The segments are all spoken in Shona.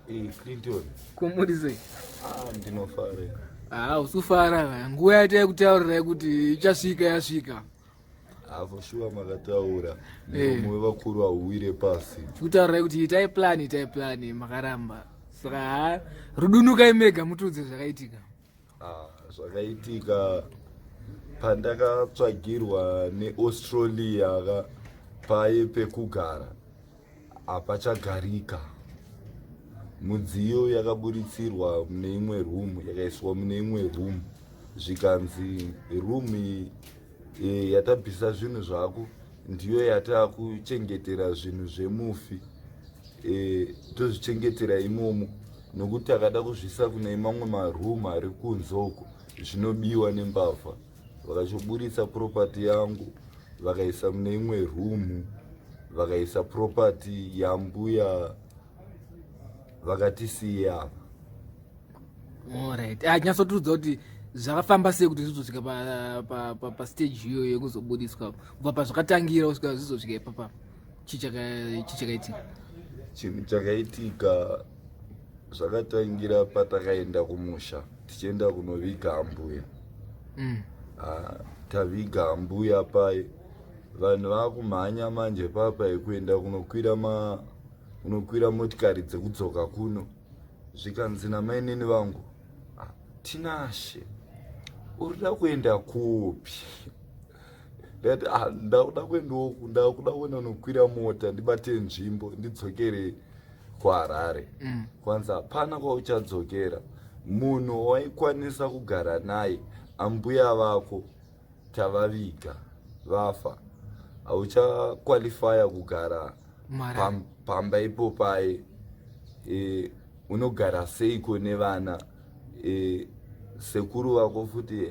Eh, Clinton. Kumuri sei? Ah, ndinofara. Ah, usufara. Nguva yaita yekutaurira kuti ichasvika yasvika. Ah, for sure makataura. Eh. Muromo wevakuru hauwire pasi. Kutaurirai kuti itai plan, itai plan makaramba. Saka ha, rudunukai mega mutiudze zvakaitika. Ah, zvakaitika pandakatsvagirwa neAustralia ka paye pekugara hapachagarika. Mudziyo yakaburitsirwa mune imwe room yakaiswa mune imwe room zvikanzi room iyi e, yatabvisa zvinhu zvako ndiyo yatakuchengetera zvinhu zvemufi e, tozvichengetera imomo nokuti takada kuzvisa kune mamwe maroom ari kunze uko zvinobiwa nembavha vakachoburitsa property yangu vakaisa mune imwe room vakaisa property yambuya vakatisiya apa. Alright. Ah, nyatsotiudza kuti zvakafamba sei kuti zvizosvika pastage iyoyo yekuzobudiswa kubva pazvakatangira kusvika zvizosvika ipapa. Chii chakaitika? Chinhu chakaitika zvakatangira patakaenda kumusha tichienda kunoviga ambuya. Ah, taviga ambuya paye vanhu vakumhanya manje papa yekuenda kunokwira ma kunokwira motikari dzekudzoka kuno zvikanzi namainini vangu ah, Tinashe urikuda kuenda kupi? Ndati ah, ndakuda kuendawo ndakuda kuenda kunokwira mota ndibate nzvimbo ndidzokere kuHarare. Kwanzi hapana kwauchadzokera, munhu waikwanisa kugara naye ambuya vako tavaviga vafa, hauchakwalifaya kugara pamba ipopaye. E, unogara seiko nevana? E, sekuru vako futi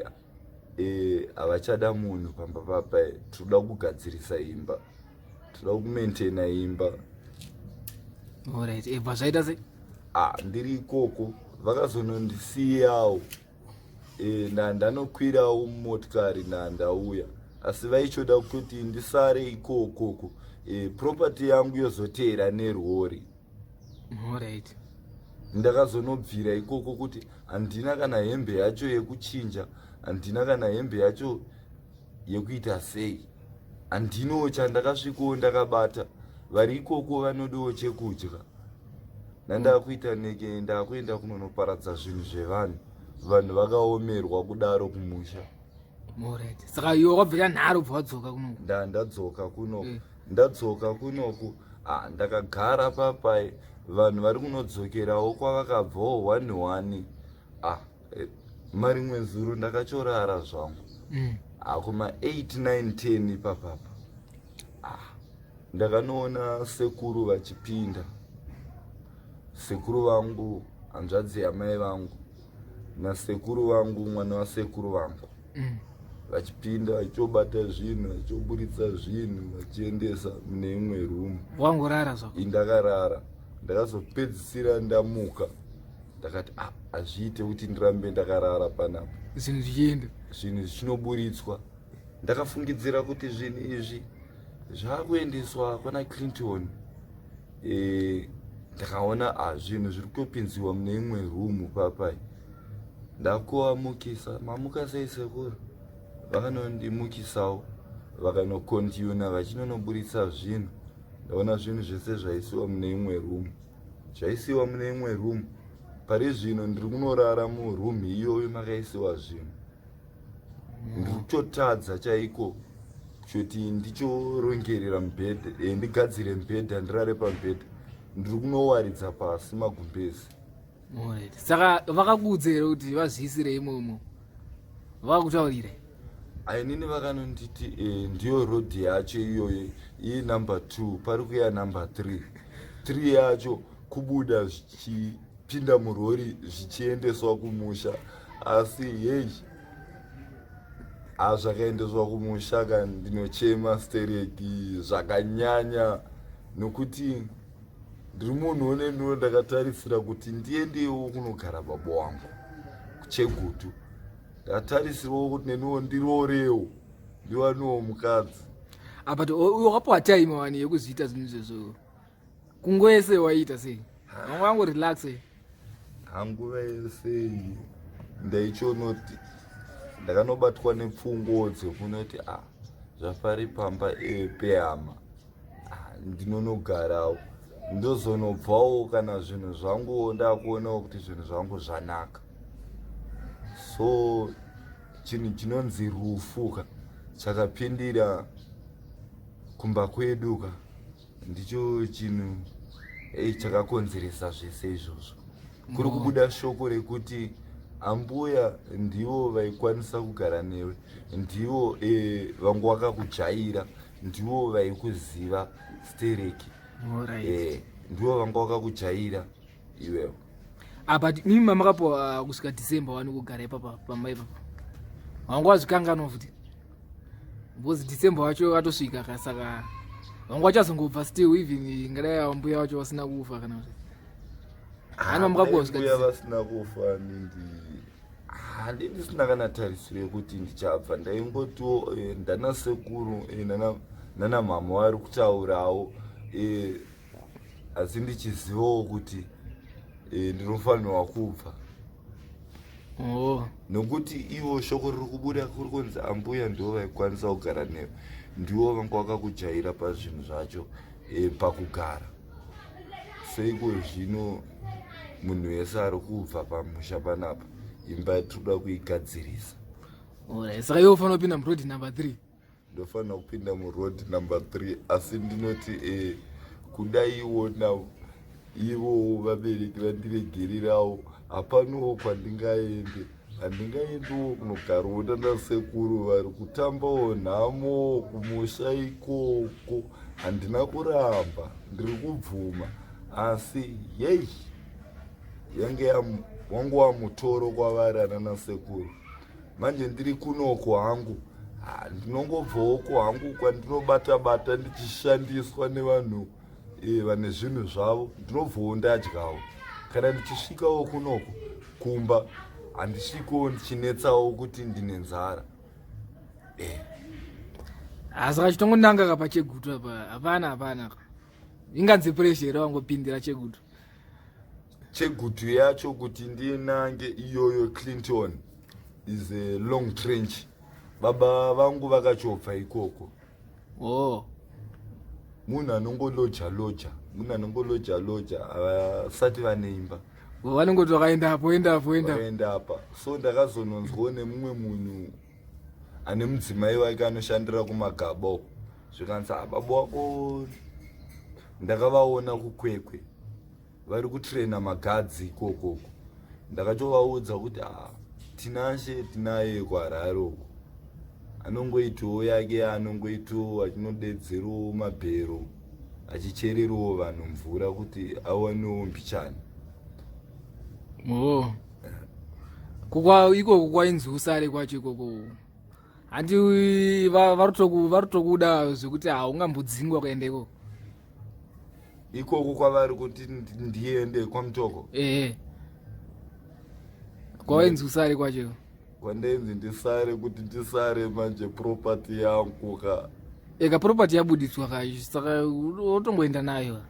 e, havachada munhu pamba papa. Tinoda kugadzirisa imba, tinoda kumaintaina imba. Alright, ebva zvaita sei? Ah, ndiri ikoko vakazonondisiyawo. E, ndanokwirawo mumotikari ndauya, asi vaichoda kuti ndisare ikokoko. E, property yangu yozoteera nerori. Alright. Ndakazonobvira ikoko kuti handina kana hembe yacho yekuchinja, handina kana hembe yacho yekuita sei, handinowo chandakasvikawo ndakabata. Vari ikoko vanodawo chekudya. Ndandakuita neke ndakuenda kunonoparadza zvinhu zvevanhu, vanhu vakaomerwa kudaro kumusha. Alright. Saka iwe wabvira nharo ubva wadzoka kunoku? Ndadzoka kunoku. Ndadzoka kunoku, ah, ndakagara papai vanhu vari kunodzokerawo kwavakabvawo one one. Ah, eh, marimwe zuro ndakachorara zvangu. Ah, kuma 8 9 10 ipapapa. Ah, ndakanoona sekuru vachipinda, sekuru vangu hanzvadzi yamai vangu nasekuru vangu mwana wasekuru vangu. Vachipinda vachobata zvinhu, vachoburitsa zvinhu vachiendesa mune imwe room. Wangorara zvako? Indakarara, ndakazopedzisira ndamuka ndakati ah, hazviite kuti ndirambe ndakarara panapa zvinhu zvichienda, zvinhu zvichinoburitswa. Ndakafungidzira kuti zvinhu izvi zvakuendeswa kwana Clinton. E, ndakaona ah, zvinhu zviri kutopinziwa mune imwe room papai. Ndakuwamukisa, mamuka sei sekuru? Vakanondimukisawo, vakanokontiuna vachinonoburitsa zvinhu. Ndaona zvinhu zvese zvaisiwa mune imwe room, zvaisiwa mune imwe room. Pari zvino ndiri kunorara muroom iyoyo makaisiwa zvinhu. Ndiri kutotadza chaiko kuti ndichorongerera mubhedha, e, ndigadzire mubhedha ndirare pamubhedha. Ndiri kunowaridza pasi magumbezi. Alright. Saka vakakuudza here kuti vazviisire imomo? Vakakutaurira? Ainini vakanonditi e, ndiyo rodhi yacho iyoyo iyi number 2, pari kuya number 3, 3 yacho kubuda zvichipinda murori zvichiendeswa kumusha. Asi hei, zvakaendeswa kumusha ka, ndinochema stereki zvakanyanya nokuti ndiri munhu oneniwo ndakatarisira kuti ndiendewo kunogara baba wangu kuChegutu. Ndakatarisirawo kuti neniwo ndiroorewo ndiwanewo mukadzi. Apa wakapiwa time wani yekuzviita zvinhu izvozvo, kungoese waiita sei? Vanga vangu relax. Hanguva yese iyi ndaichonoti ndakanobatwa nepfungo dzekunoti a ah, zvafari pamba e, pehama ah, ndinonogarawo ndozonobvawo kana zvinhu zvanguwo ndakuonawo kuti zvinhu zvangu zvanaka so chinhu chinonzi rufu ka chakapindira kumba kwedu ka ndicho chinhu hey, chakakonzeresa zvese izvozvo kuri kubuda shoko rekuti ambuya ndivo vaikwanisa kugara newe ndivo e, vangu vakakujaira ndivo vaikuziva stereki e, ndivo vanga vakakujaira iwewo ah, but mimi mamakapiwa ah, kusvika december wani kugara ipapa pamba ipapa wanga wazvikanganwa futi because december wacho atosvika ka saka vanga vachazongobva still even ingadai ambuya wacho vasina kufa kana kuti ah, mbuya vasina kufa nindi handi ndisina kana tarisiro yekuti ndichabva ndaingotiwo eh, ndana sekuru eh, nana mhama vari kutaurawo eh, asi ndichizivawo kuti ndinofanirwa kubva oh. Nokuti ivo shoko riri kubuda kuri kunzi ambuya ndivo vaikwanisa kugara newe, ndivo vanga vakakujaira pazvinhu zvacho e, pakugara. Seiko zvino munhu wese ari kubva pamusha panapa, imba yatiri kuda kuigadzirisa. Saka iwe ufanira kupinda muroad number 3. Ndofanira kupinda muroad number 3 asi ndinoti e, kudaiwo na ivowo vabereki vandiregererawo, hapanowo kwandingaende, handingaendiwo kunogarawo nanasekuru vari kutambawo nhamo kumusha ikoko. Handina kuramba, ndiri kubvuma, asi yei yange wangu wamutoro kwavari ananasekuru. Manje ndiri kunoko hangu, ndinongobvawo kuhangu kwandinobata bata ndichishandiswa nevanhu e, vane zvinhu zvavo, ndinobvawo ndadyawo. Kana ndichisvikawo kunoko kumba handisvikowo ndichinetsawo kuti ndine nzara e. Saka chitongonanga ka paChegutu apa, hapana hapana inganzi pressure here wangopindira Chegutu? Chegutu yacho kuti ndinange iyoyo, Clinton is a long trench. Baba vangu vakachobva ikoko. Oh. Munhu anongoloja loja, munhu anongoloja loja, havasati vane imba. Vanongoti vakaenda apo, enda apo, enda. Vakaenda apa. So ndakazononzwawo nemumwe munhu ane mudzimai wake anoshandira kumagaba uko, zvikanzi ah, baba wako ndakavaona kuKwekwe vari kutraina magadzi ikokoko. Ndakatovaudza kuti ah, Tinashe tinaye kuHarare uko, anongoitawo yake yaanongoitawo, achinodedzerawo mabhero, achichererawo vanhu mvura kuti awanewo mbichani. Oh. Kukwa ikoko kwainzi usare kwacho ikoko, handi varitokuda zvekuti haungambodzingwa kuenda ikoko? Ikoko kwavari kuti ndiende kwaMutoko? Ehe, kwawainzi usare kwacho. Kwandainzi ndisare, kuti ndisare manje property yangu ka? Eka, property yabuditswa ka, saka wotongoenda nayo.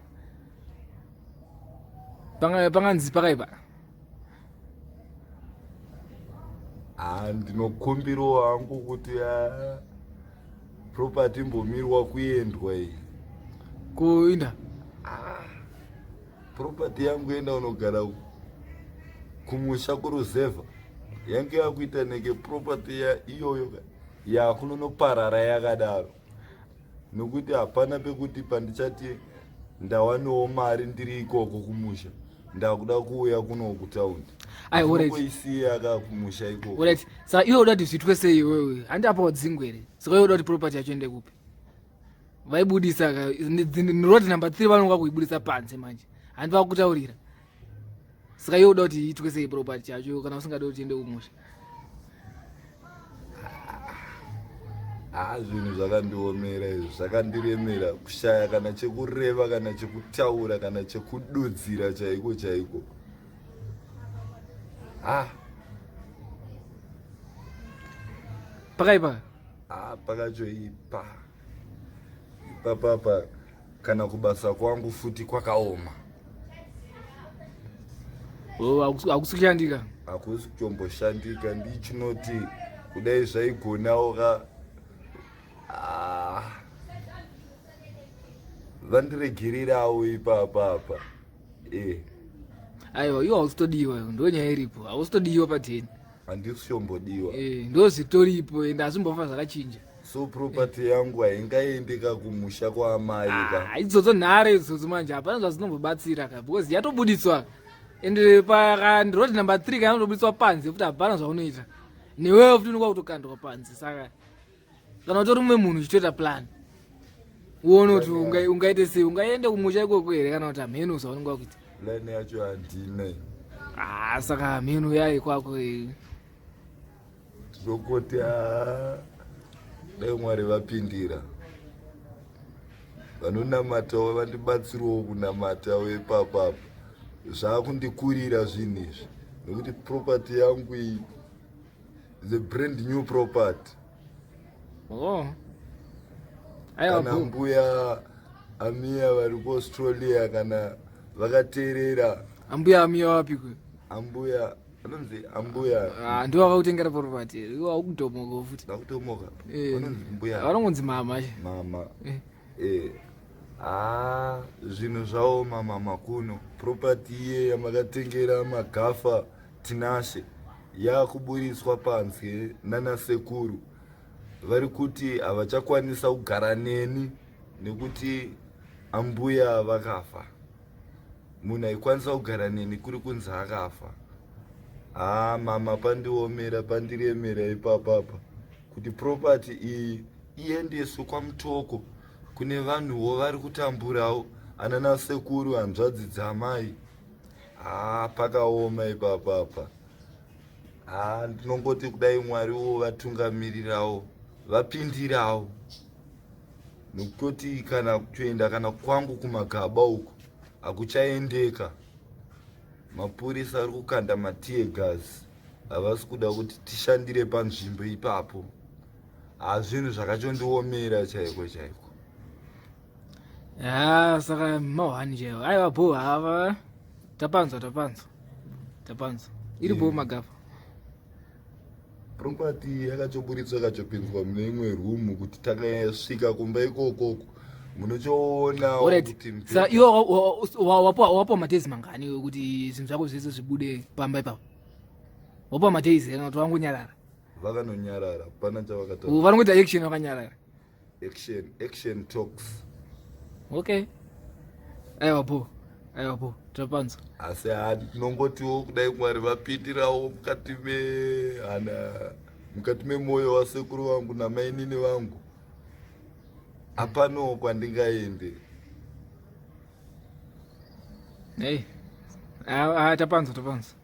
Panganzi pakaipa. Ah, ndinokumbirawo hangu kuti ah, property imbomirwa kuendwa iyi. Kuinda? Ah, property yangu enda unogara kumusha kuruzevha yange yakuita neke property iyoyo yakunonoparara yakadaro, nokuti hapana pekuti pandichati ndawanewo mari ndiri ikoko kumusha, ndakuda kuuya kuno kutaundi koisiya ka kumusha ikoko. Alright, saka iwe uda kuti zviitwe sei iwewe? Handi apa wadzingwa here? Saka iwe uda kuti property yacho ende kupi? Vaibudisa ka road number 3, vanonga kuibudisa panze manje, handi vakutaurira? Saka iwe uda kuti iitwe sei property yacho kana usingadi kuti iende kumusha? Ah, zvinhu zvakandiomera izvi, zvakandiremera kushaya kana chekureva, kana chekutaura, kana chekududzira chaiko chaiko. Ah. Pakaipa. Ah, pakachoipa ipapapa. Kana kubasa kwangu futi kwakaoma. Oh, hakusi kushandika. Hakusi kutomboshandika, ndichinoti kudai zvaigonawo ka ah, vandiregererawo ipapa apa eh. Aiwa, iwo hausitodiwa, ndo nyaya iripo, hausitodiwa pateni. Handisi kutombodiwa. Eh, ndo zvitoripo ende hazvimbofa zvakachinja. So property yangu haingaendeka kumusha kwaamai ka? Ah, idzodzo nhare idzodzo manje hapana zvadzinombobatsira ka, because yatobuditswa ende pakandiroti number 3 kana kutobuditswa panze futi hapana zvaunoita, newewo futi unokwa kutokandwa panze. Saka kana utori mumwe munhu uchitoita plan, uone kuti ungaite sei, ungaende kumusha ikoko here kana kuti hameno zvaunenge wakuita. Plan yacho handina. Ah, saka hameno yai kwako. Zvokoti dai Mwari vapindira, vanonamatawo vandibatsirawo kunamatawo ipapapa. Zvaakundikurira zvinhu izvi nekuti property yangu iyi is a brand new property. Oh. Kana mbuya Amiya vari kuAustralia, kana vakateerera. Ambuya Amiya wapi kwe? Ambuya anonzi ambuya. Ah, ndiwo vakakutengera property, iwo wakutomoka futi. Ndakutomoka. Vanonzi mbuya. Vanongonzi mama. Mama. Eh. Ah, zvinhu zvaoma mama kuno. Property iye yamakatengera magafa Tinashe yakuburitswa panze nanasekuru. Vari kuti havachakwanisa kugara neni nekuti ambuya vakafa. Munhu aikwanisa kugara neni kuri kunzi akafa. Haa mama, pandiomera, pandiremera ipapapa kuti property iyi iendeswe kwaMutoko kune vanhuwo vari kutamburawo, anana sekuru, hanzvadzi dzamai. Haa, pakaoma ipapapa. Haa, ndinongoti kudai Mwariwo vatungamirirawo, vapindirawo, nokutoti kana kutoenda kana kwangu kumagaba uku hakuchaendeka. Mapurisa ari kukanda matear gas, havasi kuda kuti tishandire panzvimbo ipapo. Hazvinhu zvakachondiomera chaiko chaiko. Ya, saka mahwani chaiwo. Aiwa, bo hava tapanzwa, tapanzwa, tapanzwa, iri bo magafa. Property yakatoburitswa, ikatopinzwa mune imwe room, kuti takasvika kumba ikokoko munochoona. Alright, sa iwe wapiwa madays mangani kuti zvinhu zvako zvese zvibude pamba ipapo? Wapiwa madays kana kuti wangonyarara? Vakanonyarara, pana chavakataura. Vanongoita action vakanyarara. Action, action talks. Okay, aiwa bo, aiwa bo, tapanzwa. Asi ndinongotiwo kudai Mwari vapindirawo mukati mehana, mukati memwoyo wasekuru vangu namainini vangu, hapanowo kwandingaende. Ei, tapanzwa, tapanzwa.